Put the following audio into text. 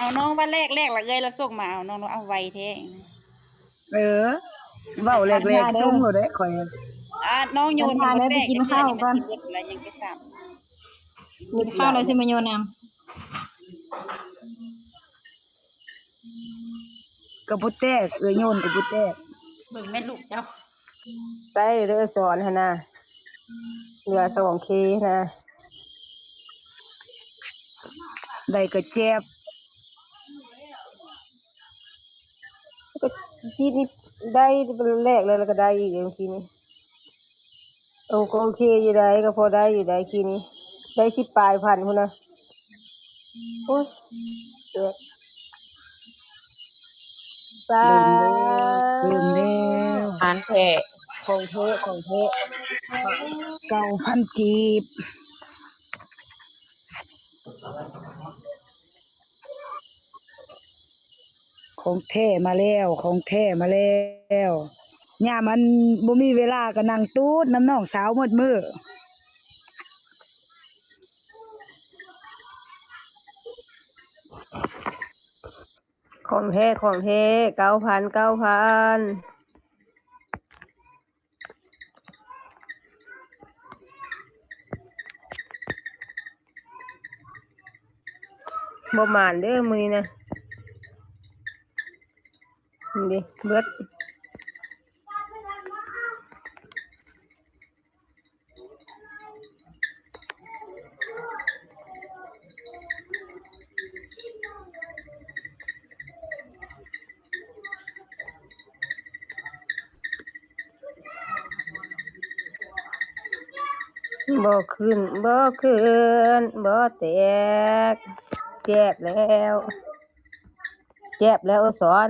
ເອົານ້ອງວ່າແລກ ແລກລະເອື້ອຍລະສົ່ງມາ ເອົານ້ອງ ເອົາໄວແທ້. ເອີ ເວົ້າແລກໆ ສົ່ງໂລດເດ້ຂ້ອຍ. ອ່າ ນ້ອງໂຍນ ມັນບໍ່ແຕກ ໄປກິນເຂົ້າກ່ອນ ເທື່ອນີ້ມັນຊິເບິດແລ້ວ ຍັງຈະຊ້ຳ. ກິນເຂົ້າແລ້ວຊິມາໂຍນນຳ. ກໍບໍ່ແຕກ ເອື້ອຍໂຍນກໍບໍ່ແຕກ. ເບິ່ງແມ່ລູກເຈົ້າ ໄດ້ເດີ ສອນຫັ້ນນະ ເຫຼືອສອງເຄນະ ໄດ້ກະແຈບ ກະທີ່ນີ້ໄດ້ແລກແລ້ວ ແລ້ວກະໄດ້ອີກເມື່ອກີ້ນີ້. ໂອ ກໍໂອເຄຢູ່ໃດ໋ ກໍພໍໄດ້ຢູ່ໃດ໋ ກີ້ນີ້ໄດ້ສິບປາຍພັນພຸ້ນນະ. ໂອ້ຍ ເຈັບ ສາ ເລີ່ມແລ້ວ ເລີ່ມແລ້ວ ອານແທ້ ຂອງແທ້ ຂອງແທ້ ເກົ້າພັນກີບ. ຂອງແທ້ມາແລ້ວ ຂອງແທ້ມາແລ້ວ. ຍາມອັນບໍ່ມີເວລາກໍນັ່ງຕູດນຳນ້ອງສາວໝົດມື້. ຂອງແທ້ ຂອງແທ້ ເກົ້າພັນ ເກົ້າພັນ. ບໍ່ໝານເດີມື້ນີ້ນະ ນີ້ເດ້ ເບິດ. ບໍ່ຂຶ້ນ ບໍ່ຂຶ້ນ ບໍ່ແຕກ ແຈບແລ້ວ ແຈບແລ້ວ ໂອສອນ.